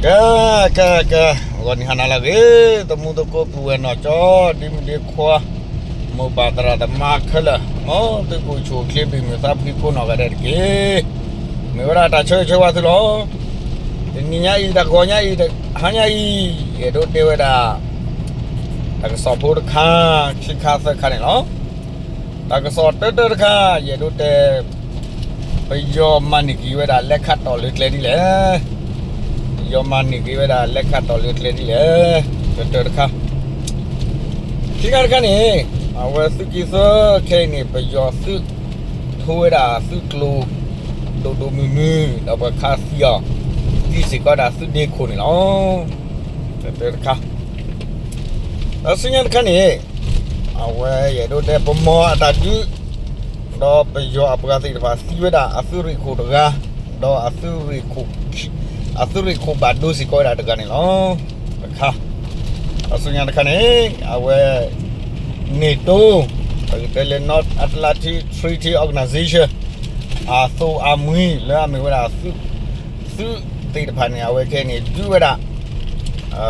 ကဲ ကဲ ကဲ ဂီၤနံၤဟါနၤလၢအဂ့ၤ သမူသကိးပုၢ်ဝဲၢ်နီၢ်ကၠီ ဒ့မုၣ်ဒ့ခွါ မိၢ်ပၢ်သရၣ်သမါခဲလၢာ် မ်သုကအိၣ်ဆူၣ်အိၣ်ချ့ဘၣ်မုာ်သးဖှံကိးနီၢ်ဂၤဒဲးတက့ၢ်. မ့ၢ်ဝဲဒၣ်တၢ်ဆၢဂ့ၤဆၢဝါသုလီၤ. တနံၤညါအံၤ တၢ်ဂီၤညါအံၤ တဟါညါအံၤ ယအဲၣ်ဒိးတဲဝဲဒၣ် တၢ်ကစီၣ်ဖိတခါ ခံခါသၢခါန့ၣ်လီၤ. တၢ်ကစီၣ်တၢတၢတခါ ယအဲၣ်ဒိးတဲ ပယီၤမၤန့ၢ်က့ၤဝဲဒၣ်လဲခးတီၢ်လၢကျဲဒ်လဲၣ်. ပယီၤမၤန့ၢ်က့ၤဝဲဒၣ်လဲခးတီၢ်လၢကျဲဒ်လဲၣ်. တၢတၢတခါ ခံခါတခါန့ၣ် အဝဲသုးက့သၢခဲအံၤန့ၣ် ပယီၤသုးထိဝဲဒၣ်သုးကျိၤ ဒိၣ်ဒိၣ်မုၢ်မုၢ် ဒီးပှၤခးသံအီၤ သံစ့ၢ်ကီးဒၣ်သုးဒ့ခိၣ်န့ၣ်လီၤ. တၢတၢတခါ ဒီးဆူညါတခါန့ၣ် အဝဲယအဲၣ်ဒိးတဲပမီၤအတၢ်ဒုး ဒီးပယီၤအပှၤသ့ၣ်တဖၣ်သံဝဲဒၣ်အသုးရ့ၣ်ခိၣ်တဂၤ ဒီး အသုးရ့ၣ်ခိၣ်ဘၣ်ဒိစ့ၢ်ကီးဝဲဒၣ်တဂၤန့ၣ်လီၤ. တခါ ဒီးဆူညါတခါန့ၣ် အဝဲ NATO ပကတဲလၢ North Atlantic Treaty Organization အသိအမှံၤလၢအမ့ၢ်ဝဲဒၣ် သုးသ့ၣ်တဖၣ်န့ၣ် အဝဲခဲအံၤန့ၣ် ဒုးဝဲဒၣ်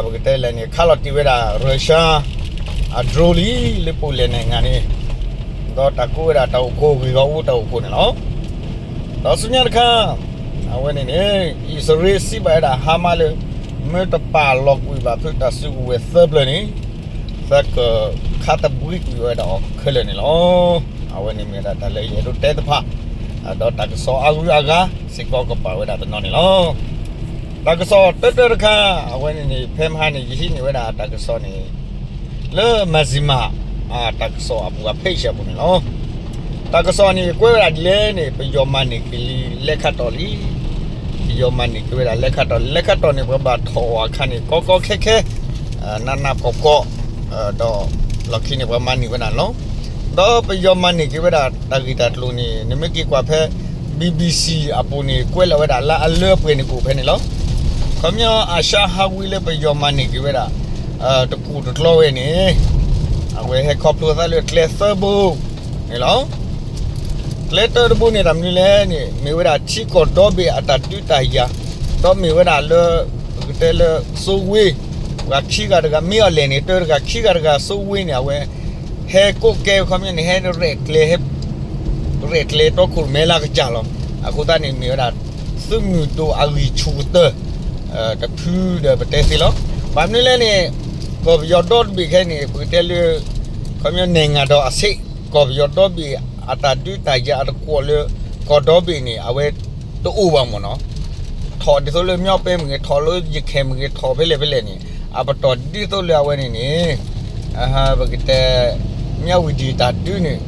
ပကတဲလဲၣ်န့ၣ် ခးလီၤတ့ၢ်ဝဲဒၣ် Russia အ drone လံ လၢ Poland န့ၣ်အဂၤန့ၣ် ဒီးတၢ်ကိးဝဲဒၣ်တၢ်အိၣ်ခိးဂ့ၢ်ဂီၢ်အိၣ်တၢ်အိၣ်ခိးန့ၣ်လီၤ. ဒီးဆူညါတခါ အဝဲန့ၣ်န့ၣ် အံၣ်စရ့လးစံးဘၣ်ဝဲဒၣ် Hamas လၢ မ့ၢ်တပာ်လီၤကွံာ်ဘၣ်ဖုးတၢ်စုကဝဲၤသၢဖျၢၣ်န့ၣ် သးကခးသဘှံးကွံာ်ဝဲဒၣ်အီၤခဲလၢာ်န့ၣ်လီၤ. အဝဲန့ၣ်မ့ၢ်ဝဲဒၣ်တၢ်လၢယအဲၣ်ဒိးတဲတဖၣ် ဒီးတၢ်ကစီၣ်အါဂုၤအါဂၤစ့ၢ်ကီးကပာ်ဝဲဒၣ်တနီၤန့ၣ်လီၤ. တၢ်ကစီၣ်တၢတၢတခါ အဝဲန့ၣ်န့ၣ် ဖဲမဟါန့ၣ် ယဟံးန့ၢ်ဝဲဒၣ်တၢ်ကစီၣ်န့ၣ် လၢ Myanmar တၢ်ကစီၣ်အပူၤအ page အပူၤန့ၣ်လီၤ. တၢ်ကစီၣ်န့ၣ် ကွဲးဝဲဒၣ်ဒ်လဲၣ်န့ၣ် ပယီၤမၤန့ၢ်က့ၤလံ လဲခးတီၢ်လံ. ပယီၤမၤန့ၢ်က့ၤဝဲဒၣ်လဲခးတီၢ်လံ. လဲခးတီၢ်န့ၣ် ပှၤဘၣ်ထီၣ်အီၤအခါန့ၣ် ကီကီခဲခဲ နးနးဖှီၣ်ဖှီၣ် ဒီးလီၢ်ခံန့ၣ် ပှၤမၤန့ၢ်ဝဲဒၣ်န့ၣ်လီၤ. ဒီးပယီၤမၤန့ၢ်က့ၤဝဲဒၣ်တၢ်ဂ့ၢ်တၢ်ကျိၤန့ၣ် နမ့ၢ်က့ၤကွၢ်ဖဲ BBC အပူၤန့ၣ် ကွဲးလီၤဝဲဒၣ်လၢအလၢပှဲၤန့ၣ်ကအိၣ်ဖဲန့ၣ်လီၤ. ခီပညီ အၤၡါဟးဝံလၢပယီၤမၤန့ၢ်က့ၤဝဲဒၣ် တကူၣ်တကျီဝဲန့ၣ် အဝဲဟဲခီဖျိသးလၢကျဲသၢဘိန့ၣ်လီၤ. ကျဲတၢတဘိန့ၣ် တၢ်မနုၤလဲၣ်န့ၣ် မ့ၢ်ဝဲဒၣ်ထံကီၢ်ဒီဘ့ၣ်အတၢ်ဒုးတၢ်ယၤ ဒီးမ့ၢ်ဝဲဒၣ်လၢ ပကတဲလၢ စိဝ့ ပှၤခံဂၤတဂၤ မ့ၢ်အီၤလဲၣ်န့ၣ် တၢတဂၤ ခံဂၤတဂၤ စိဝ့န့ၣ် အဝဲ ဟဲကိးကဲခီပညီန့ၣ် ဟဲရဲၣ်ကျဲၤ ဟဲရဲၣ်ကျဲၤတီခိၣ်ရိၣ်မဲလၢအကစၢ်လီၤ. အဃိသတးန့ၣ် မ့ၢ်ဝဲဒၣ် သုးမုၢ်ဒိၣ်အဂံၢ်ဆူၣ်ကတၢၢ် တဖုဒီးပတဲသ့လီၤ. ဘၣ်မနုၤလဲၣ်န့ၣ် ကီၢ်ပယီၤဒီတဘ့ၣ်ခဲအံၤန့ၣ် ပကတဲလၢ ခီပညီ နိုင်ငံတော်အဆင့် ကီၢ်ပယီၤဒီဘ့ၣ်အတၢ်ဒုးတၢ်ယၤအတကွီၣ်လၢ ကီၢ်ဒီဘ့ၣ်န့ၣ် အဝဲတအိၣ်ဘၣ်မ့ၢ်နီၤ. ထီၣ်ဒ်သိးလၢ မြောက်ပိုင်း မ့ၢ်ဂ့ၤ ထီၣ်လၢ ရခိုင် မ့ၢ်ဂ့ၤ ထီၣ်ဖဲလဲၣ်ဖဲလဲၣ်န့ၣ် အပတီၢ်ဒ်သိးလၢအဝဲန့ၣ်န့ၣ် ပကတဲ မြဝတီ တၢ်ဒုးန့ၣ်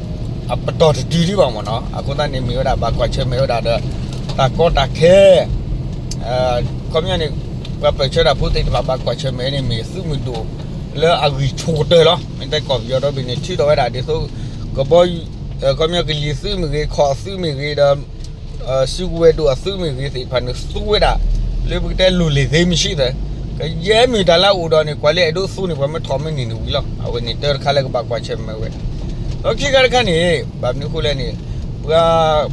အပတီၢ်တဒုးဒံးဘၣ်မ့ၢ်နီၤ. အဃိသတးန့ၣ် မ့ၢ်ဝဲဒၣ်ဘၣ်ကွၢ်ဆၢၣ်မဲာ်ဝဲဒၣ်ဒီး တၢ်ကီတၢ်ခဲ ခီပညီန့ၣ် ပှၤပၢၢ်ဆၢတၢ်ဖိသ့ၣ်တဖၣ်ဘၣ်ကွၢ်ဆၢၣ်မဲာ်န့ၣ် မ့ၢ်သုးမုၢ်ဒိၣ်လၢအဂံၢ်ဆူၣ်ကတၢၢ်လီၤ. မ့ၢ်တဲကီၢ်ပယီၤဒီဘ့ၣ်န့ၣ် ထုးထီၣ်ဝဲဒၣ်ဒ်သိး ကဘီယူၤ ခီပညီ ကလံၤသုးမ့ၢ်ဂ့ၤ ခီၣ်သုးမ့ၢ်ဂ့ၤဒီး စုကဝဲၤဒိၣ်အသုးမ့ၢ်ဂ့ၤသ့ၣ်တဖၣ်န့ၣ် သူဝဲဒၣ် လၢပကတဲ လူလ့ၤသ့မ့ၢ်ဆံးသၢ ကယဲၢ်မ့ၢ်တၢ်လၢအအိၣ်ဒီးန့ၣ် ကွၢ်လၢအဲၣ်ဒိးသူန့ၣ် ပှၤမ့ၢ်ထီၣ်မ့ၢ်န့ၢ်န့ၣ်ဝံၤလီၤ. အဝဲန့ၣ်တၢတခါလၢကဘၣ်ကွၢ်ဆၢၣ်မဲာ်ဝဲဒၣ်. ဒီးခံခါတခါန့ၣ် ဘၣ်မနုၤအဃိလဲၣ်န့ၣ် ပှၤ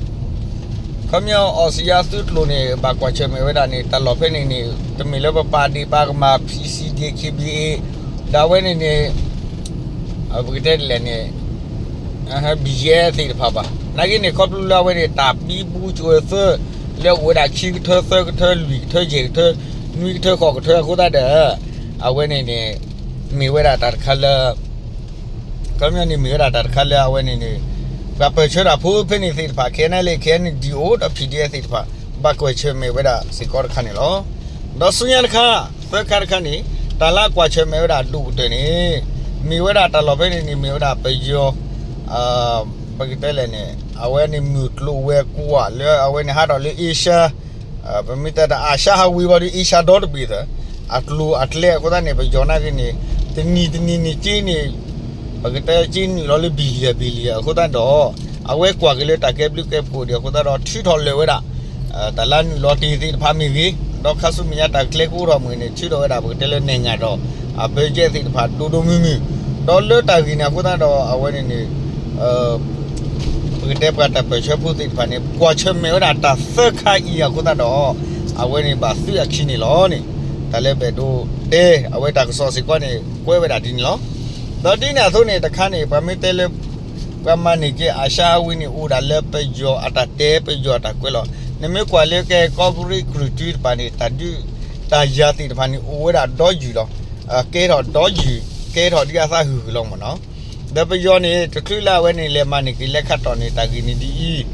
ခီပညီ အီစံယါသုးကျိၤန့ၣ် ဘၣ်ကွၢ်ဆၢၣ်မဲာ်ဝဲဒၣ်န့ၣ် တၢ်လီၢ်ဖဲန့ၣ်န့ၣ် တမ့ၢ်လၢပပာ်ဒ့ၣ်ပာ်ကမၣ် ဖံစံဒ့ၣ် ခ့ဘ့ၣ်အ့ၣ် ဒီးအဝဲန့ၣ်န့ၣ် ပကတဲဒ်လဲၣ်န့ၣ် ဘံၣ်ယဲၢ်သ့ၣ်တဖၣ်ဘၣ်. နာ်က့န့ၣ် ခီဖျိလၢအဝဲန့ၣ် တၢ်ပံဘူကၠိၤအသၢ လၢအအိၣ်ဝဲဒၣ်ခံကထၢ သၢကထၢ လွံၢ်ကထၢ ယဲၢ်ကထၢ နွံကထၢ ဃိးကထၢအဃိသတးဒီး အဝဲန့ၣ်န့ၣ် မ့ၢ်ဝဲဒၣ်တၢ်တခါလၢ ခီပညီန့ၣ် မ့ၢ်ဝဲဒၣ်တၢ်တခါလၢအဝဲန့ၣ်န့ၣ် ပှၤပၢၢ်ဆၢတၢ်ဖိဖဲန့ၣ်သ့ၣ်တဖၣ် ခဲအံၤန့ၣ် ခဲအံၤန့ၣ် ဒံၣ်အိၣ်ဒီး ဖံဒ့ၣ်အ့ၣ်သ့ၣ်တဖၣ် ဘၣ်ကွၢ်ဆၢၣ်မဲာ်ဝဲဒၣ်စ့ၢ်ကီးတခါန့ၣ်လီၤ. ဒီးဆူညါတခါ သၢခါတခါန့ၣ် တၢ်လၢအကွၢ်ဆၢၣ်မဲာ်ဝဲဒၣ်ဒိၣ်ကတၢၢ်န့ၣ် မ့ၢ်ဝဲဒၣ်တၢ်လီၢ်ဖဲန့ၣ်န့ၣ် မ့ၢ်ဝဲဒၣ်ပယီၤ ပကတဲလဲၣ်န့ၣ် အဝဲန့ၣ်မုၢ်ကျိၤဝဲၤကွာ်လၢအဝဲန့ၣ်ဟးထီၣ်လၢအ့ရှါ ပမ့ၢ်တဲတၢ်အၤၡါဟးဝံၤဘၣ်ဒီး အ့ရှါဒီတဘ့ၣ်သၢ အကျိၤအကျဲအဃိသတးန့ၣ် ပယီၤနာ်က့န့ၣ် တနံၤတနံၤန့ၣ်က့န့ၣ် ပကတဲက့နုာ်လီၤလၢ billion billion အဃိသတးဒီး အဝဲကွၢ်က့ၤလၢတၢ်ကဲဘျုးကဲဖှိၣ်ဒံးအဃိသတးဒီး ထုးထီၣ်လၢာ်ဝဲဒၣ် တၢ်လၢနုာ်လီၤတ့ၢ်သ့ၣ်တဖၣ်မ့ၢ်ဂ့ၤ ဒီးခါဆူမဲာ်ညါတၢ်ကျဲကအိၣ်ထီၣ်မ့ၢ်ဂ့ၤန့ၣ် ထုးထီၣ်ဝဲဒၣ် ပကတဲလၢ နိုင်ငံတော် အ budget သ့ၣ်တဖၣ် ဒိၣ်ဒိၣ်မုၢ်မုၢ် ဒီးလၢတၢ်ဂ့ၢ်န့ၣ်အဃိသတးဒီး အဝဲန့ၣ်န့ၣ် ပကတဲပှၤတၢ်ပၢၢ်ဆၢဖိသ့ၣ်တဖၣ်န့ၣ် ကွၢ်ဆၢၣ်မဲာ်ဝဲဒၣ်တၢ်သၢခါအံၤအဃိသတးဒီး အဝဲန့ၣ်ဘၣ်သုးအခံန့ၣ်လီၤန့ၣ် တၢ်လၢပအဲၣ်ဒိးတဲ အဝဲတၢ်ကစီၣ်စ့ၢ်ကီးန့ၣ် ကွဲးဝဲဒၣ်ဒ်န့ၣ်လီၤ. ဒီးဒ်န့ၣ်အသိးန့ၣ် တခါန့ၣ် ပှၤမ့ၢ်တဲလၢ ပှၤမၤန့ၢ်က့ၤ အၤၡါဟးဝ့းန့ၣ် အိၣ်ဒၣ်လၢပယီၤအတၢ်တဲ ပယီၤအတၢ်ကွဲးလီၤ. နမ့ၢ်ကွၢ်လၢကဲကီၢ်ကရံးကြုၢ်တုတဖၣ်န့ၣ် တၢ်ဒုးတၢ်ယၤသ့ၣ်တဖၣ်န့ၣ် အိၣ်ဝဲဒၣ်ဒီယုၢ်လီၤ. ကဲထီၣ်ဒီယုၢ် ကဲထီၣ်ဒ်အသးဟုၣ်ဟုၣ်လီၤမ့ၢ်နီၤ. ဒီးပယီၤန့ၣ် တချုးလၢအဝဲန့ၣ် လဲၤမၤန့ၢ်က့ၤ လဲၤခးတီၢ်န့ၢ်တၢ်ဂ့ၢ်န့ၣ်ဒ်အံၤ,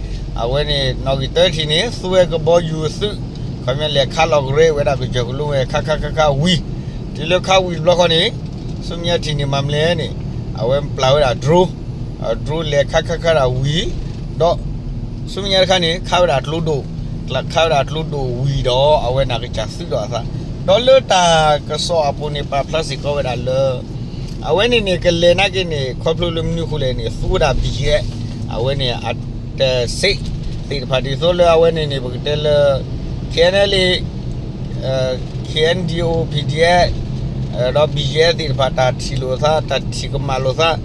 အဝဲန့ၣ် နီၣ်ဂံၢ်သၢထံၣ်န့ၣ် သူဝဲကဘီယူၤသုး, ခီပညီလဲၤခးလီၤကရဲဝဲဒၣ်ကစၢၢ်ကလိဝဲ ခးခးခးခးဝံၤ, တုၤလၢခးဝံၤတဘျီဃီန့ၣ် ဆူမဲာ်ညါထံၣ်န့ၣ် မၤမလဲၣ်န့ၣ် အဝဲပျၢ်ဝဲဒၣ် drone, drone လဲၤခးခးခးဒၣ်ဝံၤ, ဒီး ဆူမဲာ်ညါတခါန့ၣ် ခးဝဲဒၣ်ကျိဒိၣ်, ခးဝဲဒၣ်ကျိဒိၣ်ဝံၤဒီး အဝဲန့ၣ်ကစၢ်သုးဒီးအသး, ဒီးလၢတၢ်ကစီၣ်အပူၤန့ၣ် ပာ်ဖျါစ့ၢ်ကီးဝဲဒၣ်လၢ အဝဲန့ၣ်န့ၣ် ကလဲၤနာ်က့န့ၣ် ခီဖျိလၢမနုၤအဃိလဲၣ်န့ၣ် သူဝဲဒၣ် ဘီၣ်ကၠီၣ်အ့ၣ် အဝဲန့ၣ် အတစ့းသ့ၣ်တဖၣ် ဒ်သိးလၢအဝဲန့ၣ်န့ၣ် ပကတဲလၢ ခ့ၣ်အဲၣ်အၣ်လ့ၣ် ခ့ၣ်အဲၣ်ဒံၣ်အိၣ် ပီၣ်ဒီအ့ၣ် ဒီး ဘီၣ်ကၠီၣ်အ့ၣ် သ့ၣ်တဖၣ် တၢ်ထံၣ်လိာ်သး တၢ်ထံၣ်ကမၣ်လိာ်သး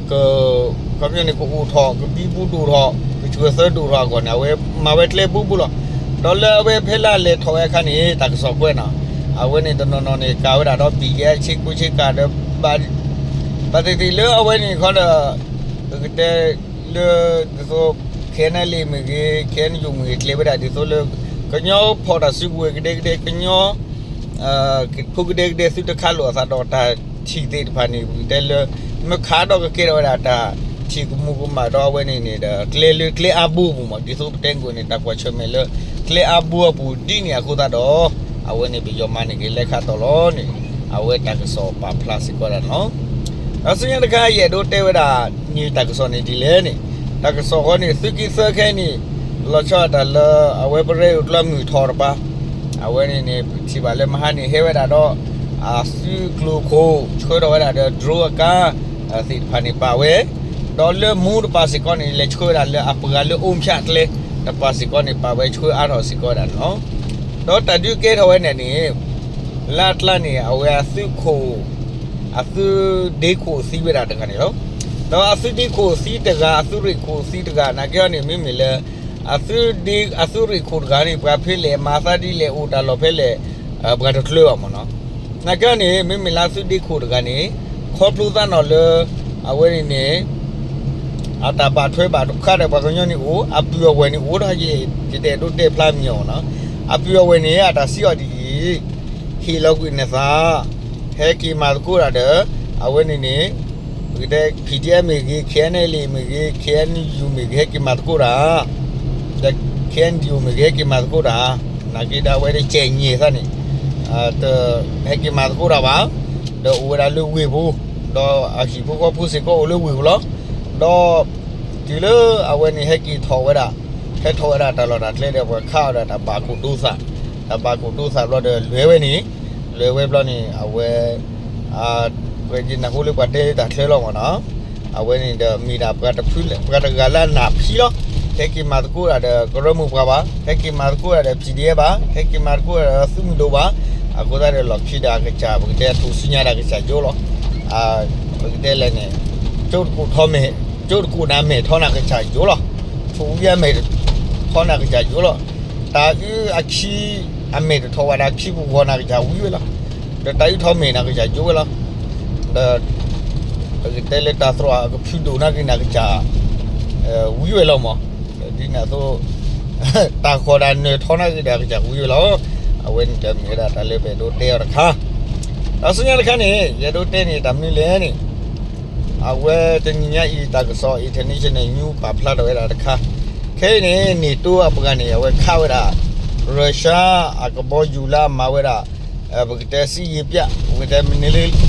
က ခီပညီန့ၣ် ကအိၣ်ထီၣ် ကဘံဘူဒိၣ်ထီၣ် ကဆှၢသၢဒိၣ်ထီၣ်အဂီၢ်န့ၣ် အဝဲမၤဝဲကျဲဘူးဘူးလီၤ. ဒီးလၢအဝဲဖဲလၢလဲၤထီၣ်ဝဲအခါန့ၣ် တၢ်ကစီၣ်ကွဲးနီၤ အဝဲန့ၣ်တနီၤနီၤန့ၣ် ကၤဝဲဒၣ်ဒီး ဘီၣ်ကၠီၣ်အ့ၣ် ဆ့ကူဆ့ကၤဒီး ဘၣ်သ့ၣ်သ့ၣ်လၢအဝဲန့ၣ်ခီဒီး ပကတဲလၢ ဒ်သိး ခ့ၣ်အဲၣ်အၣ်လ့ၣ်မ့ၢ်ဂ့ၤ ခ့ၣ်အဲၣ်ယူၣ်မ့ၢ်ဂ့ၤ ကျဲၤဝဲဒၣ်ဒ်သိးလၢ ကညီဖီၣ်တၢ်စုကဝဲၤကဒဲကဒဲ ကညီ ဖိကဒဲကဒဲ သုတခးလိာ်အသးဒီးတၢ်ထံၣ်သ့ၣ်တဖၣ်န့ၣ် ပကတဲလၢ မ့ၢ်ခးဒီးကကဲထီၣ်ဝဲဒၣ်တၢ်ထံၣ်ကမူၤကမၣ်ဒီးအဝဲန့ၣ်န့ၣ်ဒီး ကျဲလၢကျဲအါဘိအပူၤမး ဒ်သိးပတဲဂ့ၢ်န့ၣ် တၢ်ကွၢ်ဆၢၣ်မဲာ်လၢ ကျဲအါဘိအပူၤဒ်န့ၣ်အဃိသတးဒီး အဝဲန့ၣ်ပယီၤမၤန့ၢ်က့ၤလဲၤခးတီၢ်လီၤန့ၣ် အဝဲတၢ်ကစီၣ်ပာ်ဖျါစ့ၢ်ကီးဒၣ်န့ၣ်လီၤ. ဒီးဆူညါတခါ ယအဲၣ်ဒိးတဲဝဲဒၣ်န့ၣ် တၢ်ကစီၣ်န့ၣ်ဒ်လဲၣ်န့ၣ် တၢ်ကစီၣ်ဃီန့ၣ် သုးက့သၢခဲအံၤန့ၣ် လီၤဆီဒၣ်တၢ်လၢ အဝဲပရဲအိၣ်ကျၢမုၢ်ထီၣ်တပၤ အဝဲန့ၣ်န့ၣ် ပထံၣ်ဘၣ်လၢမဟါန့ၣ် ဟဲဝဲဒၣ်ဒီး အသုးကျိၤခိၣ် ဆှၢထီၣ်ဝဲဒၣ်ဒီး drone အကါ သ့ၣ်တဖၣ်န့ၣ်ပာ်ဝဲ ဒီးလၢမူတပၤစ့ၢ်ကီးန့ၣ် လဲၤဆှၢဝဲဒၣ်လၢအပှၤလၢအိၣ်ဖျဲၣ်အကျဲ တပၤစ့ၢ်ကီးန့ၣ် ပာ်ဝဲဆှၢအါထီၣ်စ့ၢ်ကီးဝဲဒၣ်န့ၣ်လီၤ. ဒီးတၢ်ဒုးကဲထီၣ်ဝဲန့ၣ်န့ၣ် လၢအကျါန့ၣ် အဝဲအသုးခိၣ် အသုးဒ့ခိၣ်သံဝဲဒၣ်တဂၤန့ၣ်လီၤ. ဒီးအသုးဒ့ခိၣ်သံတဂၤ အသုးရ့ၣ်ခိၣ်သံတဂၤ နာ်က့အီၤန့ၣ် မ့မ့ၢ်လၢ အသုးဒ့ အသုးရ့ၣ်ခိၣ်တဂၤန့ၣ် ပှၤဖဲလဲၣ် မၤသးဒ်လဲၣ် အိၣ်တၢ်လီၢ်ဖဲလဲၣ် ပှၤတကျၢၤဘၣ်မ့ၢ်နီၤ. နာ်က့အီၤန့ၣ် မ့မ့ၢ်လၢအသုးဒ့ခိၣ်တဂၤန့ၣ် ခီဖျိသးနီၣ်လၢ အဝဲန့ၣ်န့ၣ် အတၢ်ဘၣ်ထွဲဘၣ်တခါဒီးပှၤကညီန့ၣ်အိၣ် အပုၢ်အဝဲၢ်န့ၣ်အိၣ်ဒီး ယတအဲၣ်ဒိးတဲဖျါမံၤအီၤနီၤ. အပုၢ်အဝဲၢ်န့ၣ် အတၢ်စံးအီၤဒ်အံၤ, ဟ့ၣ်လီၤကွံာ်နသး, ဟဲက့ၤမၤသကိးတၢ်ဒီး အဝဲန့ၣ်န့ၣ် ပကတဲ ပီၣ်ဒီအ့ၣ်မ့ၢ်ဂ့ၤ, ခ့ၣ်အဲၣ်အၣ်လ့ၣ်မ့ၢ်ဂ့ၤ, ခ့ၣ်အဲၣ်ယူၣ်မ့ၢ်ဂ့ၤ ဟဲက့ၤမၤသကိးတၢ်, ဒီး ခ့ၣ်အဲၣ်ဒံၣ်အိၣ်မ့ၢ်ဂ့ၤ ဟဲက့ၤမၤသကိးတၢ်, နာ်က့ဒီးအဝဲတကဲးညါသးန့ၣ် တဟဲက့ၤမၤသကိးတၢ်ဘၣ်, ဒီးအိၣ်ဝဲဒၣ်လၢဝ့ၢ်ပူၤ, ဒီးအဟံၣ်ဖိဃီဖိစ့ၢ်ကီးအိၣ်လၢဝ့ၢ်ပူၤလီၤ. ဒီးတုၤလၢအဝဲန့ၣ်ဟဲက့ၤထီၣ်ဝဲဒၣ်, ဟဲထီၣ်ဝဲဒၣ်တၢ်လီၢ်တၢ်ကျဲဒီး ပှၤခးအီၤဒီးတၢ်ဘၣ်ကိၣ်ဒိသး, တၢ်ဘၣ်ကိၣ်ဒိသးဘျီဒီးလဲၤဝဲန့ၣ်, လဲၤဝဲဘျီန့ၣ် အဝဲ ပကနၢ်ဟူလၢပှၤတဲတၢ်ချၢလီၤမ့ၢ်နီၤ. အဝဲန့ၣ်ဒီးမ့ၢ်ဒၣ်ပှၤတဖုလဲၣ် ပှၤတဂၤလၢအနၢ်ဖံးလီၤ. ဟဲက့ၤမၤသကိးတၢ်ဒီးကရၢမိၢ်ပှၢ်ဘၣ်, ဟဲက့ၤမၤသကိးတၢ်ဒီး ပီၣ်ဒီအ့ၣ်ဘၣ်, ဟဲက့ၤမၤသကိးတၢ်ဒီးသုးမုၢ်ဒိၣ်ဘၣ်, အဃိသတးဒီးလီၢ်ခံဒီးအကစၢ် ပကတဲအထူၣ်စုညါဒီးအကစၢ်ယိလီၤ. ပကတဲလဲၣ်န့ၣ် ကၠိတကိးထီမဲာ်, ကၠိတကိးန့ၣ်အမဲာ်ထီန့ၣ်အကစၢ်ယိလီၤ. ထူၣ်ဝံၤအမဲာ်ထီန့ၣ်အကစၢ်ယိလီၤ. တၢ်အုးအခံ အမဲာ်တထီၣ်ဝဲဒၣ်ခံပူၤဃီန့ၣ်အကစၢ်ဝံၤဝဲလီၤ. ဒီးတၢ်အုးထီမဲာ်န့ၣ်အကစၢ်ယိဝဲလီၤ. ဒီး ပကတဲလၢတၢ်သရၣ်အကဖုဒိၣ်န့ၣ်က့န့ၣ်အကစၢ် ဝံၤဝဲလီၤမး. ဒ်န့ၣ်အသိး တၢ်ဃီၤဒီးနၢၤထီန့ၣ်က့ဒီးအကစၢ်ဝံၤဝဲလီၤ. အဝဲန့ၣ်ဒီးမ့ၢ်ဝဲဒၣ်တၢ်လၢပအဲၣ်ဒိးတဲအီၤတခါ, ဒီးဆူညါတခါန့ၣ် ယအဲၣ်ဒိးတဲန့ၣ် တၢ်မနုၤလဲၣ်န့ၣ် အဝဲတနံၤညါအံၤ တၢ်ကစီၣ် international news ပာ်ဖျါထီၣ်ဝဲဒၣ်တခါ, ခဲအံၤန့ၣ် NATO အပှၤန့ၣ် အဝဲခးဝဲဒၣ် Russia အကဘီယူၤလၢအမၤဝဲဒၣ် ပကတဲစစ်ရေးပြ, ပကတဲ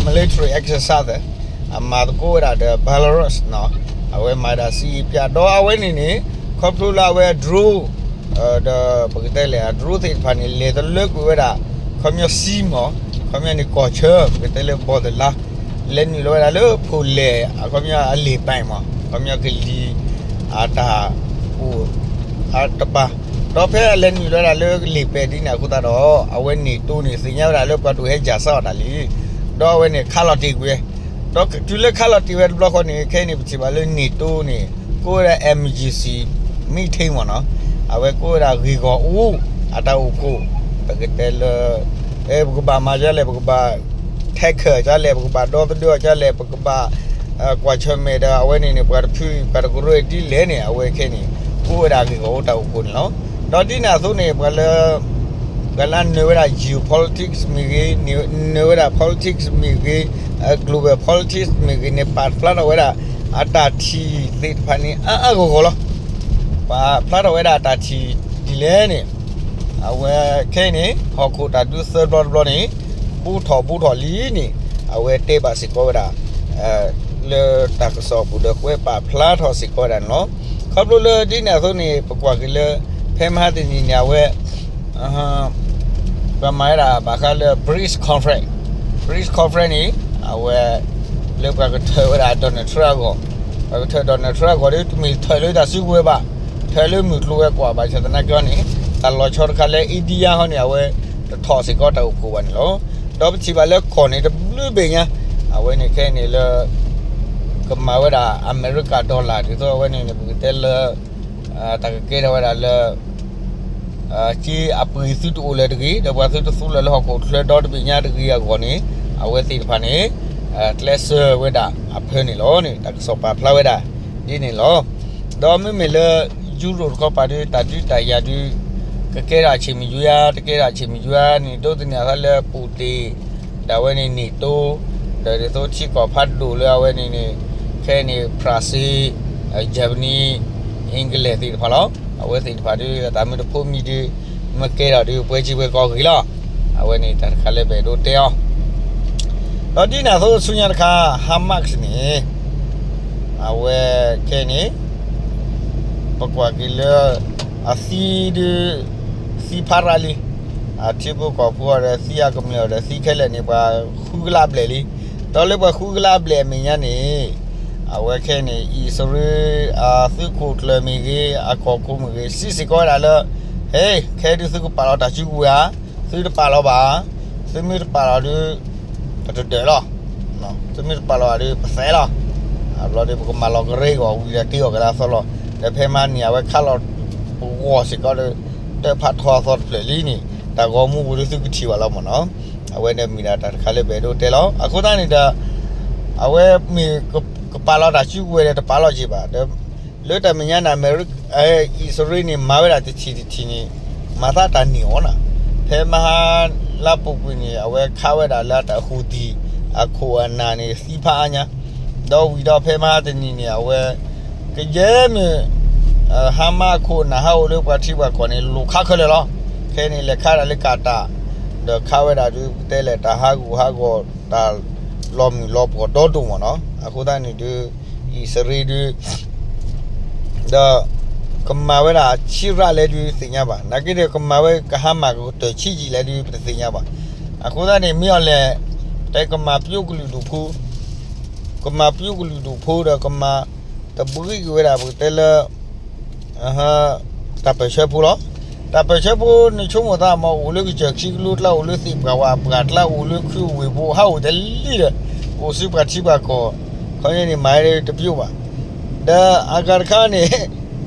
military exercise အမၤသကိးဝဲဒၣ်ဒီး Belarus နီၤ, အဝဲမၤဒၣ်စစ်ရေးပြ ဒီးအဝဲန့ၣ်န့ၣ် ခီဖျိလၢအဝဲ drone ဒီးပကတဲလဲၣ် drone သ့ၣ်တဖၣ်န့ၣ် လဲၤတလၢကွံာ်ဝဲဒၣ် ခီပညီစံမး, ခီပညီန့ၣ်ကီၢ်ဆၢ ပကတဲလၢ border လၢ လဲၤနုာ်လီၤဝဲဒၣ်လၢဖိလဲၣ် အခီပညီအလ့ၣ်ပာ်မး ခီပညီကလံၤ အတၢ်အိၣ် အတပၤ, ဒီးဖဲအလဲၤနုာ်လီၤဝဲဒၣ်လၢလ့ၣ်ပာ်ဒ်န့ၣ်အဃိသတးဒီး အဝဲ NATO န့ၣ် သ့ၣ်ညါဝဲဒၣ်လၢပှၤဒိၣ်ဟဲစၢ်စၢ်အီၤတၢ်လံ, ဒီးအဝဲန့ၣ်ခးလီၤတ့ၢ်ကွံာ်ဝဲ, ဒီးတုၤလၢခးလီၤတ့ၢ်ဝဲတဘျီဃီန့ၣ် ခဲအံၤန့ၣ် ပထံၣ်ဘၣ်လၢ NATO န့ၣ် ကိးဝဲဒၣ် emergency meeting မ့ၢ်နီၤ, အဝဲကိးဝဲဒၣ်ဂ့ၢ်ဂီၢ်အူ အတၢ်အိၣ်ဖှိၣ် ပကတဲလၢ ပကဘၣ်မၤဒ်လဲၣ်, ပကဘၣ် tackle ဒ်လဲၣ်, ပကဘၣ်ဒီသဒၢအီၤဒ်လဲၣ်, ပကဘၣ် ကွၢ်ဆၢၣ်မဲာ်ဒီးအဝဲန့ၣ်န့ၣ် ပှၤတဖုပှၤတကရၢဒ်လဲၣ်န့ၣ် အဝဲခဲအံၤန့ၣ် အိၣ်ဝဲဒၣ်ဂ့ၢ်ဂီၢ်အိၣ်တၢ်အိၣ်ဖှိၣ်န့ၣ်လီၤ. ဒီးဒ်န့ၣ်အသိးန့ၣ် ပှၤလၢ ပှၤလၢနၢၤဝဲဒၣ် geopolitics မ့ၢ်ဂ့ၤ, နၢၤဝဲဒၣ် politics မ့ၢ်ဂ့ၤ, global politics မ့ၢ်ဂ့ၤန့ၣ် ပာ်ဖျါထီၣ်ဝဲဒၣ် အတၢ်ထံၣ်သ့ၣ်တဖၣ်န့ၣ် အါအါဂီၢ်ဂီၢ်လီၤ. ပာ်ဖျါထီၣ်ဝဲဒၣ်အတၢ်ထံၣ်ဒ်လဲၣ်န့ၣ် အဝဲခဲအံၤန့ၣ် ဟီၣ်ခိၣ်တၢ်ဒုးသၢဘျီတဘျီန့ၣ် ဘူးထီၣ်ဘူးထီၣ်လံန့ၣ် အဝဲတဲဘၣ်စ့ၢ်ကီးဝဲဒၣ် လၢတၢ်ကစီၣ်ပူၤဒီး ကွဲးပာ်ဖျါထီၣ်စ့ၢ်ကီးဝဲဒၣ်န့ၣ်လီၤ. ခီဖျိလၢဒ်န့ၣ်အသိးန့ၣ် ပကွၢ်က့ၤလၢ ဖဲမဟါတနံၤန့ၣ် အဝဲ ပှၤမၤဝဲဒၣ်ဘၣ်ဃးလၢ BRICS conference, BRICS conference န့ၣ် အဝဲ လၢပှၤကထၢၣ်ဝဲဒၣ် Donald Trump အဂီၢ်, ပှၤကထၢၣ် Donald Trump အဂီၢ်ဒီး တမ့ၢ်ထၢၣ်လၢတၢ်စုကဝဲၤဘၣ်, ထၢၣ်လၢမုၢ်ကျိၤဝဲၤကွာ်ဘၣ်ဆၣ်သနာ်က့န့ၣ် တၢ်လီၤဆီတခါလၢ India ဟီန့ၣ် အဝဲ တထီၣ်စ့ၢ်ကီးတၢ်အိၣ်ဖှိၣ်ဘၣ်န့ၣ်လီၤ. ဒီးပထံၣ်ဘၣ်လၢကီၢ်န့ၣ် တဘျုးဘ့ၣ်ညါ အဝဲန့ၣ်ခဲအံၤန့ၣ်လၢ ကမၤဝဲဒၣ် America dollar ဒ်သိးအဝဲန့ၣ်န့ၣ် ပကတဲလၢ တၢ်ကကဲထီၣ်ဝဲဒၣ်လၢ က့အပှ့ၤသုတအိၣ်လၢၤတဂ့ၤ, ဒီးပှၤသုတသူလၢၤလၢဟီၣ်ခိၣ်ချၢဒီတဘ့ၣ်ညါတဂ့ၤအဂီၢ်န့ၣ် အဝဲသ့ၣ်တဖၣ်န့ၣ် ကျဲးစၢးဝဲဒၣ်အဖၢန့ၣ်လီၤန့ၣ် တၢ်ကစီၣ်ပာ်ဖျါဝဲဒၣ်ဒ်န့ၣ်လီၤ. ဒီးမ့မ့ၢ်လၢ ယူရိၣ်တခီပၤဒုး တၢ်ဒုးတၢ်ယၤဒုး ကကဲထီၣ်အဆ့ၣ်မုၢ်ယွၤ တကဲထီၣ်အဆ့ၣ်မုၢ်ယွၤန့ၣ် ဒိးသန့ၤအသးလၢ Putin ဒီးအဝဲန့ၣ် NATO ဒီးဒ်သိးထံကီၢ်ဖးဒိၣ်လၢအဝဲန့ၣ်န့ၣ် ခဲအံၤန့ၣ် France, Germany, England သ့ၣ်တဖၣ်လီၤ. အဝဲသ့ၣ်တဖၣ်ဒုး အတၢ်မ့ၢ်တဖိးမံဒုး မ့ၢ်ကဲထီၣ်ဒုး ပှဲၤစ့ပှဲၤကီၢ်ဂ့ၤလီၤ. အဝဲန့ၣ်တၢ်တခါလၢပအဲၣ်ဒိးတဲအီၤ ဒီးဒ်န့ၣ်အသိးဆူညါတခါ Hamas န့ၣ် အဝဲခဲအံၤန့ၣ် ပကွၢ်က့ၤလၢ အသံဒုး သံဖးရါလံ, အထံဖိကီၢ်ဖိအီၤဒီးသံအကမျၢၢ်အီၤဒီးသံခဲလၢာ်န့ၣ် ပှၤဃုကလးဘျဲၣ်လံ. ဒီးလၢပှၤဃုကလးဘျဲၣ်အမဲာ်ညါန့ၣ် အဝဲခဲအံၤန့ၣ် အံၣ်စရ့လးအသုးခိၣ်ကျၢၢ်မ့ၢ်ဂ့ၤ အကီၢ်ခိၣ်မ့ၢ်ဂ့ၤ စံးစ့ၢ်ကီးဝဲဒၣ်လၢ ဟဲ ခဲဒုးသုကပာ်လီၤတၢ်စုကဝဲၤဧါ, သုတပာ်လီၤဘၣ်, သုမ့ၢ်တပာ်လီၤဒုး ပတဒၢးလီၤ, သုမ့ၢ်တပာ်လီၤဘၣ်ဒုး ပသဲးလီၤ. အဘျီဒုး ပကမၤလီၤကရၢကီၢ်ဝံၤဒီးတ့အီၣ်ကဒါအသီလီၤ. ဒီးဖဲမဟါန့ၣ် အဝဲခးလီၤပဂီၢ်စ့ၢ်ကီးဒီး တၢ်ဖးထီအသီတဖျၢၣ်လံန့ၣ် တၢ်ဂီၤမူပူၤဒုးသုကထံၣ်ဘၣ်လီၤမ့ၢ်နီၤ. အဝဲန့ၣ်မ့ၢ်ဒၣ်တၢ်တခါလၢပအဲၣ်ဒိးတဲလီၤ. အဃိသတးန့ၣ်ဒီး အဝဲမ့ၢ်ကပာ်လီၤတၢ်စုကဝဲၤဒီးတပာ်လီၤက့ၤဘၣ်ဒီး လၢတၢ်မဲာ်ညါန့ၣ် အမဲရက အံၣ်စရ့လးန့ၣ် မၤဝဲဒၣ်တထံၣ်တထံၣ်န့ၣ် မၤသးတၢ်န့ၢ်အီၤနၤ. ဖဲမဟါလါပူၤကွံာ်န့ၣ် အဝဲခးဝဲဒၣ်လၢတၢ်ဟူးသံၣ် အခိၣ်အနၢ်န့ၣ် သံဖးအါညါ, ဒီးဝံၤဒီးဖဲမဟါတနံၤန့ၣ် အဝဲ ကယဲၢ်မ့ၢ် ဟါမးအခိၣ်အနၢ်ဟးအိၣ်လၢပှၤထံပှၤကီၢ်န့ၣ် လိာ်ခးခဲလၢာ်လီၤ. ခဲအံၤန့ၣ် လဲၤခးဒၣ်လၢကၤတၢ် ဒီးခးဝဲဒၣ်ဒုး ပကတဲလဲၣ် တၢ်ဟးဂူာ်ဟးဂီၤ တၢ်လီၤမုၢ်လီၤပှီၢ်ဒီဒိၣ်မ့ၢ်နီၤ. အဃိသတးန့ၣ်ဒုး အံၣ်စရ့လးဒုး ဒီး ကမၤဝဲဒၣ်ဆံးရးလဲၣ်ဒုးသ့ၣ်ညါဘၣ်. နာ်က့ဒီး ကမၤဝဲကဟါမၢ်ကတၢၢ်ဆံးယံာ်လဲၣ်ဒုး ပတသ့ၣ်ညါဘၣ်. အဃိသတးန့ၣ် မ့ၢ်အီၤလဲၣ် တဲကမၤပျိကလုာ်ဒူၣ်ဖိ ကမၤပျိကလုာ်ဒူၣ်ဖိဒီးကမၤတဘှံးက့ၤဝဲဒၣ် ပကတဲလၢ တၢ်ပၢၢ်ဆၢဖိလီၤ. တၢ်ပၢၢ်ဆၢဖိန့ၣ်ဆိကမိၣ်သးမ့ၢ် အိၣ်လၢကစၢၢ်ခံကလိကျါ အိၣ်လၢသ့ၣ်ပှၢ်ဝၣ်ပှၢ်ကျါ အိၣ်လၢခုဝ့ၢ်ဖိ ဟးအိၣ်တလံဒီး အိၣ်ဆူပှၤထံပှၤကီၢ် ခီန့ၣ်န့ၣ် မၤဝဲတပျိဘၣ်. ဒီးအဂၤတခါန့ၣ်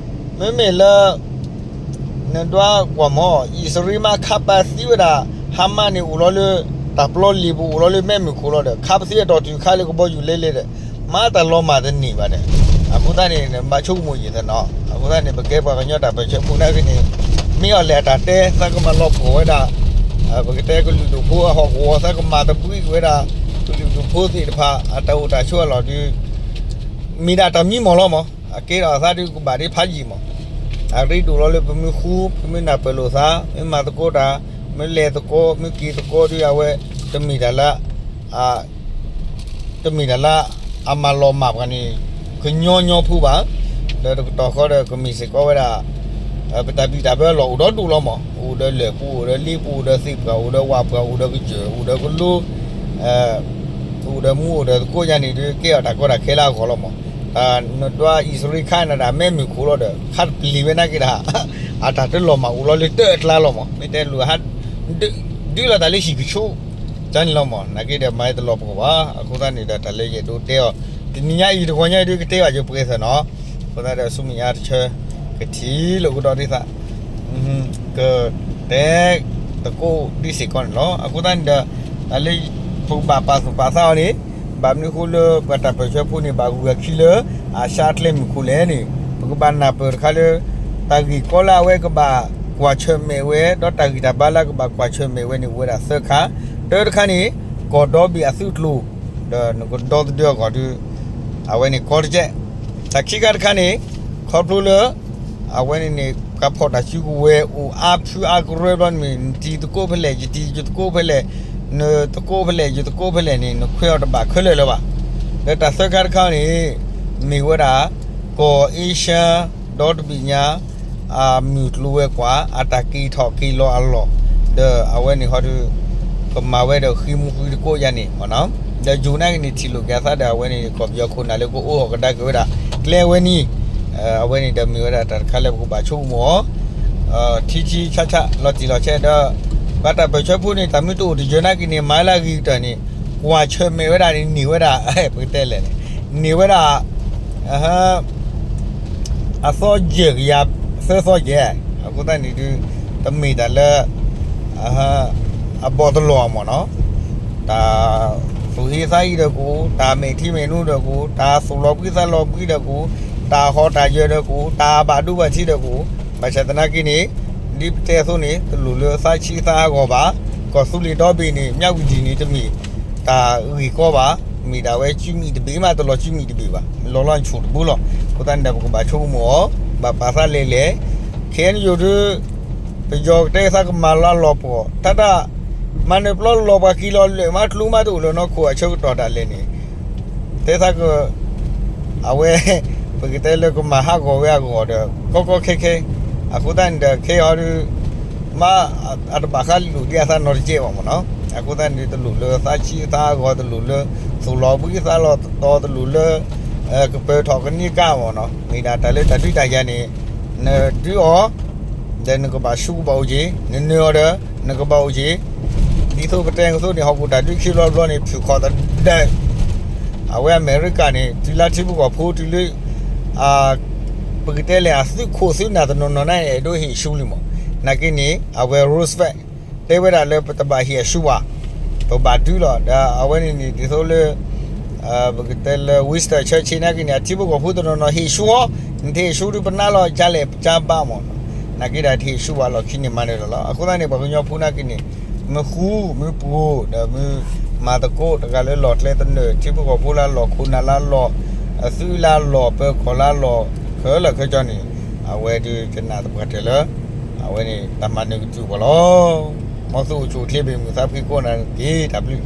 မ့မ့ၢ်လၢ နဒွးကွၢ်မ့ၢ် အံၣ်စရ့လးမ့ၢ်ခးပာ်သံဝဲဒၣ် ဟါမးန့ၣ်အိၣ်လီၤလၢ တၢ်ပျီလံာ်ပူၤ အိၣ်လီၤလၢမဲးမုၢ်ခိၣ်လီၤဒီး ခးပသံအတီၢ်တုၤခါလၢကဘီယူၤလဲလဲဒီး မၤတၢ်လီၤမၢ်တန့ၢ်ဘၣ်ဒီး အဃိသတးန့ၣ် နဘၣ်ဆိကမိၣ်ယံာ်သနီၤ. အဃိသတးန့ၣ် ပကဲပှၤကညီတၢ်ပၢၢ်ဆၢဖိနာ်က့န့ၣ် မ့ၢ်အီၤလဲၣ်အတၢ်တဲ သးကမၤလီၤပှီၢ်ဝဲဒၣ် ပကတဲကလုာ်ဒူၣ်ဖိအဟီၣ်ကဝီၤ သးကမၤတဘှံးက့ၤဝဲဒၣ် ကလုာ်ဒူၣ်ဖိသ့ၣ်တဖၣ် အတၢ်အိၣ်တၢ်ဆိးအလီၢ်ဒုး မ့ၢ်ဒၣ်တၢ်မံမီၢ်လီၤမး. အကဲထီၣ်အသးဒုးကဘၣ်ဒ်ဖးယံာ်မး. အရ့ဒိၣ်လီၤလၢပမ့ၢ်ဃူ ပမ့ၢ်နၢ်ပၢၢ်လိာ်သး မ့ၢ်မၤသကိးတၢ် မ့ၢ်လဲၤသကိး မ့ၢ်က့ၤသကိးဒုး အဝဲ တမ့ၢ်တၢ်လၢ တမ့ၢ်တၢ်လၢ အမၤလီၤမၢ်ပှၤန့ၣ် ကညီညီဖိဘၣ်. ဒီးတကတီၢ်ဃီဒီး ကမ့ၢ်စ့ၢ်ကီးဝဲဒၣ် ပတၢ်ဘံၣ်တၢ်ဘၢအလီၢ်အိၣ်ဒီဒိၣ်လီၤမး. အိၣ်ဒီးလၢၢ်ပူၤ အိၣ်ဒီးလ့ပူၤ အိၣ်ဒီးသ့ၣ်ပှၢ် အိၣ်ဒီးဝၣ်ပှၢ် အိၣ်ဒီးကစၢၢ် အိၣ်ဒီးကလိ အိၣ်ဒီးမူ အိၣ်ဒီးသကိးယါန့ၣ်ဒုး ကဲအီၤတၢ်ကီတၢ်ခဲလၢအဂီၢ်လီၤမး. တၢ်နဒွးအံၣ်စရ့လးခးနၤဒၣ်မဲးမုၢ်ခိၣ်လီၤဒီး ခးတပျံၤဝဲနာ်က့တၢ် အတၢ်တလီၤမၢ်အိၣ်လီၤလၢတၢ်အကျါလီၤမး. မ့ၢ်တဲလိာ်ဟး ဒုးလီၤတၢ်လၢဟံၣ်ကဆိ ကန့ၣ်လီၤမး. နာ်က့ဒီးမၤတလီၤပှီၢ်ဘၣ်. အဃိသတးန့ၣ်ဒီး တၢ်လၢယအဲၣ်ဒိးတဲအီၤ တနံၤညါအံၤတဂီၤညါအံၤဒုး ကတဲဘၣ်ယပှဲၤသၢၣ်နီၤ. အဃိသတးဒီး ဆူမဲာ်ညါတဆၢ ကထံၣ်လိာ်ကဒီးဒ်သး ကတဲ သကိးဒ်စ့ၢ်ကီးန့ၣ်လီၤ. အဃိသတးန့ၣ်ဒီး တၢ်လၢပကဘၣ်ပာ်သူၣ်ပာ်သးအီၤန့ၣ် ဘၣ်မနုၤအဃိလၢပှၤတၢ်ပၢၢ်ဆၢဖိန့ၣ် ဘၣ်ဂုၤအခံလၢ အၡါကျဲမုၢ်ခိၣ်လဲၣ်န့ၣ် ပကဘၣ်နၢ်ပၢၢ်တခါလၢ တၢ်ဂ့ၢ်ကီလၢအဝဲကဘၣ်ကွၢ်ဆၢၣ်မဲာ်ဝဲ ဒီးတၢ်ဂံၢ်တၢ်ဘါလၢအကဘၣ်ကွၢ်ဆၢၣ်မဲာ်ဝဲန့ၣ် အိၣ်ဝဲဒၣ်သၢခါ, တၢတခါန့ၣ် ကီၢ်ဒီဘ့ၣ်အသုးကျိၤ ဒီးနကဒီသဒၢအဂီၢ်ဒီး အဝဲန့ၣ်ကီတကဲး, တၢ်ခံခါတခါန့ၣ် ခီဖျိလၢ အဝဲန့ၣ်န့ၣ် ပှၤဖီၣ်တၢ်စုကဝဲၤအိၣ်အါဖုအါကရၢဘျီန့ၣ် နတံၤသကိးဖဲလဲၣ် ယတံၤယသကိးဖဲလဲၣ် နသကိးဖဲလဲၣ် ယသကိးဖဲလဲၣ်န့ၣ် နခွဲးအီၤတဘၣ်ခဲလၢာ်လၢၤဘၣ်. ဒီးတၢ်သၢခါတခါန့ၣ် မ့ၢ်ဝဲဒၣ် ကီၢ်အ့ရှၢ ဒီတဘ့ၣ်ညါ အမုၢ်ကျိၤဝဲၤကွာ် အတၢ်က့ၤထီၣ်က့ၤလီၤအလီၢ် ဒီးအဝဲန့ၣ်ဟီဒီး ကမၤဝဲဒီးဃံမူဃံသကိးယါန့ၣ်မ့ၢ်နီၤ, ဒီးယိၤနာ်က့ၤန့ၣ် ထံၣ်လိာ်က့ၤအသးဒီး အဝဲန့ၣ် ကီၢ်ပယီၤခိၣ်နၢ်လၢကအိးထီၣ်ကဒါက့ၤဝဲဒၣ် ကျဲဝဲန့ၣ်, အဝဲန့ၣ်ဒီးမ့ၢ်ဝဲဒၣ်တၢ်တခါလၢပကဘၣ်ဆိကမိၣ်အီၤ ထံထံဆးဆးလီၤတံၢ်လီၤဆဲးဒီး ပှၤတၢ်ပၢၢ်ဆၢဖိန့ၣ် တၢ်မ့ၢ်တအိၣ်တယၢၤနာ်က့ၤန့ၣ် မၤလၢအဂ့ၤကတၢၢ်န့ၣ် ကွၢ်ဆၢၣ်မဲာ်ဝဲဒၣ်န့ၣ် န့ၢ်ဝဲဒၣ် ပကတဲလဲၣ်န့ၣ် န့ၢ်ဝဲဒၣ် အသီယဲၢ်ကယၤ သၢသီယဲၢ်, အဃိသတးန့ၣ်ဒုး တမ့ၢ်တၢ်လၢ အဘီၣ်တလီၢ်မ့ၢ်နီၤ, တၢ်သူၣ်ဟ့သးဟ့ဒီးကအိၣ်, တၢ်မဲာ်ထံမဲာ်နိဒီးကအိၣ်, တၢ်သူၣ်လီၤဘှံးသးလီၤဘှံးဒီးကအိၣ်, တၢ်ဟီၣ်တၢ်ယၢၤဒီးကအိၣ်, တၢ်ဘၣ်ဒိဘၣ်ထံးဒီးကအိၣ်, ဘၣ်ဆၣ်သနာ်က့န့ၣ် ဒ်ပတဲအသိးန့ၣ် တလိၣ်လၢသးဆံးသးအဂီၢ်ဘၣ်, ကီၢ်သူလ့ၤဒီဘ့ၣ်န့ၣ် မၠးဝံၤဒံၣ်န့ၣ် တမ့ၢ်တၢ်ဂ့ၢ်ကီဘၣ်, မ့ၢ်ဒၣ်ဝဲစုမံၣ်တဘ့ၣ်မး တလီၤစုမံၣ်တဘ့ၣ်ဘၣ်, လီၤလီၤဆူၣ်တဘိလီၤ. အဃိသတးန့ၣ်ဒီး ပကဘၣ်ဆိကမိၣ်အီၤ, ဘၣ်ပာ်သးလဲၤလဲၣ်, ခဲအံၤယိၤဒုး ပယီၤကတဲသးကမၤလၢလီၤပှီၢ်, တၢ်တၢ် မၤနၢၤပျီလီၤပှၤက့ၤလီၤလၢာ်မး ကျိမးတအိၣ်လၢၤနီတခိၣ်အဆၢကတီၢ်ဒၣ်လဲာ်န့ၣ်, တဲသးက အဝဲ ပကတဲလၢကမၤဟးဂီၤဝဲအဂီၢ်ဒီး ကီကီခဲခဲ, အဃိသတးန့ၣ်ဒီး ခဲအံၤဟီဒုး မ့ၢ် အတဘၣ်ဃးလိာ်ဒံးအသးနီတစဲးဘၣ်မ့ၢ်နီၤ, အဃိသတးန့ၣ် တလိၣ်လၢသးဆံးသးအဂီၢ် တလိၣ်လၢ သူၣ်လီၤဘှံးသးလီၤတီၤ တလိၣ်လၢ ကပၢၤထီၣ်ကန့ၢ်ကါမ့ၢ်နီၤ, မ့ၢ်ဒၣ်တၢ်လၢတၢ်ဒုးတၢ်ယၤန့ၣ် နဒုးအီၤ ဒီးနကဘၣ်ဆူကဘၣ်အိၣ်က့ၤ, နနၢၤအီၤဒီး နကဘၣ်အိၣ်က့ၤ, ဒ်သိးပတဲကသိးန့ၣ် ဟီၣ်ခိၣ်တၢ်ဒုးခံဘျီတဘျီန့ၣ် ဖုၣ်ခီၣ်တဒၢး, အဝဲအမဲရကၤန့ၣ် တုၤလၢထံဖိကီၢ်ဖိတုၤလၢ ပကတဲလဲၣ် အသုးခိၣ်သုးနၢ်တနီၤနီၤန့ၣ် အဲၣ်ဒိးဟ့ၣ်ဆူလံမး, နာ်က့န့ၣ် အဝဲ Roosevelt တဲဝဲဒၣ်လၢပတဘၣ်ဟ့ၣ်အဆူဘၣ်, ပဘၣ်ဒုးလီၤ. ဒီးအဝဲန့ၣ်န့ၣ် ဒ်သိးလၢ ပကတဲလၢ Winston Churchill နာ်က့န့ၣ် အထံဖိကီၢ်ဖိတနီၤနီၤဟ့ၣ်ဆူအီၤ, နတဟ့ၣ်ဆူဒုးပနၢ်လီၤ ကလဲၣ်ကဘၣ်မး, နာ်က့ဒီးတဟ့ၣ်ဆူဘၣ်လီၢ်ခံန့ၣ်မၤနၢၤလီၤလီၤ. အဃိသတးန့ၣ် ပှၤကညီဖိနာ်က့န့ၣ် မ့ၢ်ဃူမ့ၢ်ပှိၤ ဒီးမ့ၢ်မၤသကိးတဂၤလၢလီၢ်ကျဲသနၢၣ် ထံဖိကီၢ်ဖိလၢလီၢ် ခိၣ်နၢ်လၢလီၢ် အသုးလၢလီၢ် ပၢၤကီၢ်လၢလီၢ် ခဲလၢာ်ခဲဆ့န့ၣ် အဝဲဒုးကနၣ်သပှၢ်တၢၢ်လၢ အဝဲန့ၣ် တၢ်မၤနၢၤကတုၢ်ပှၤလီၤ. မ်သုအိၣ်ဆူၣ်အိၣ်ချ့ဘၣ်မုာ်သးဖှံကိးဂၤဒဲးတက့ၢ်. တၢ်ဘျုး